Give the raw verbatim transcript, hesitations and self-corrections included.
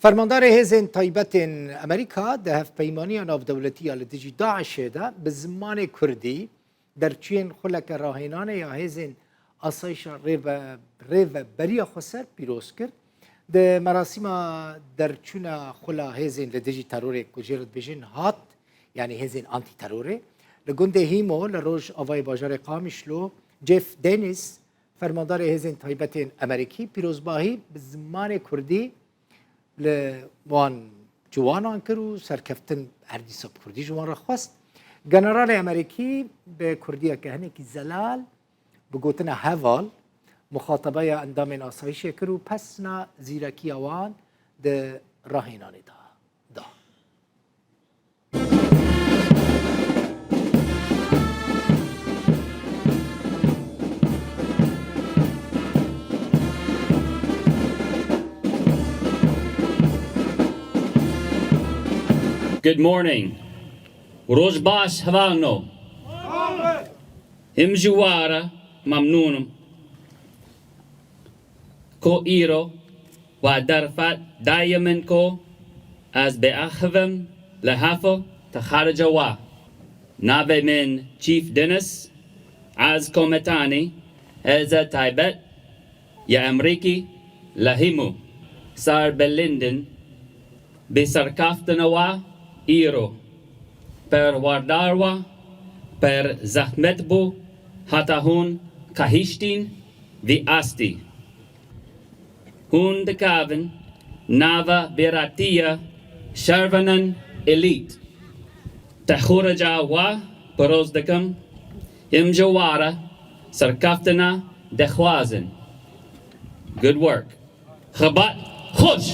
Fermandarê Hêzên Taybetên Amerîka di hevpeymaniya navdewletî ya li dijî DAIŞ'ê de bi zimanê kurdî derçiyên xuleke rahênanê ya hêzên asayişa rêve-, rêveberiya xweser pîroz kir. Di merasîma derçûna xula hêzên li dijî terorê ku jê re dibêjin HAT, yanî hêzên antîterorê, li gundê Hîmo li rojavayê bajarê Qamişlo, Jeff Dennis, fermandarê hêzên taybetên Amerîkî, pîrozbahî bi zimanê kurdî li wan ciwanan kir û serkeftin her dîsa bi kurdî ji wan re xwest. Generalê Amerîkî bi kurdiyeke hinekî zelal, bi gotina heval, muxatebeya endamên asayişê kir û pesna zîrekiya wan di rahênanê de da. Good morning. Roj baş hevalno. Him ji wa re memnûn im ku îro we derfet daye min ku ez biaxivim li hev û te xarice we. Navê min Chief Dennis, ez kometanî hêza taybet ya Amerîkî li Hîmo ser bilindin. Bi serkeftina we îro perwerdar we, per zehmet bû heta hûn kahiştîn vî astî. Hûn dikevin nava bêratiya şervanên elît. Te xûreca we pîroz dikim, him ji we re serkeftina dixwazin. Good work. Xebat xweş.